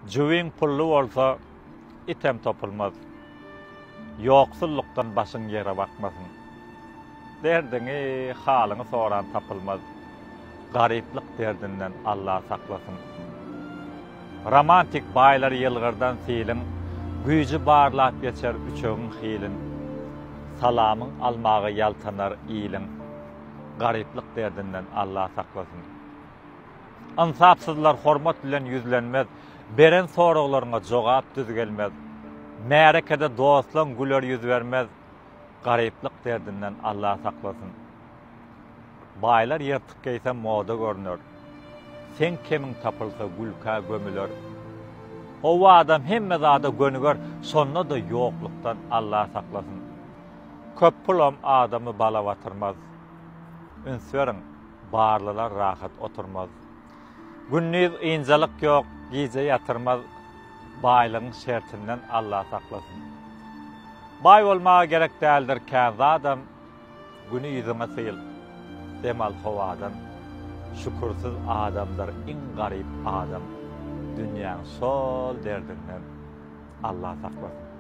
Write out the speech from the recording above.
Jübiň pully bolsa, item topulmaz. Ýoksullukdan başyň ýere bakmasyn. Derdiňi, halyňy soran tapylmaz. Garyplyk derdinden Alla saklasyn. Romantik baýlar ýylgyrdan siliň, Güýji barlap geçer üçegiň hilin. Salamyň almaga ýaltanar iliň, Garyplyk derdinden Alla saklasyn. Ynsapsyzlar hormat bilen ýüzlenmez, Beren soraglaryňa jogap düz gelmez. Märekede dostlaň güler ýüz bermez, Garyplyk derdinden Alla saklasyn. Baýlar ýyrtyk geýse moda görner. Seň kemiň tapylsa gülkä gömüler. Hawa adam hemme zada gönüger, şonda-da ýoklukdan Alla saklasyn. Köp pulam adamy bala batyrmaz. Üns beriň, barlylar rahat oturmaz. Gündiz ynjalyk ýok, gije ýatyrmaz. Baýlygyň şertinden Alla saklasyn. Baý bolmaga gerek däldir kän zadam. Güni ýüzüňe syl, dem al howadan, Şükürsiz adamdyr iň garyp adam, Dünýäň şol derdinden Allah saklasyn.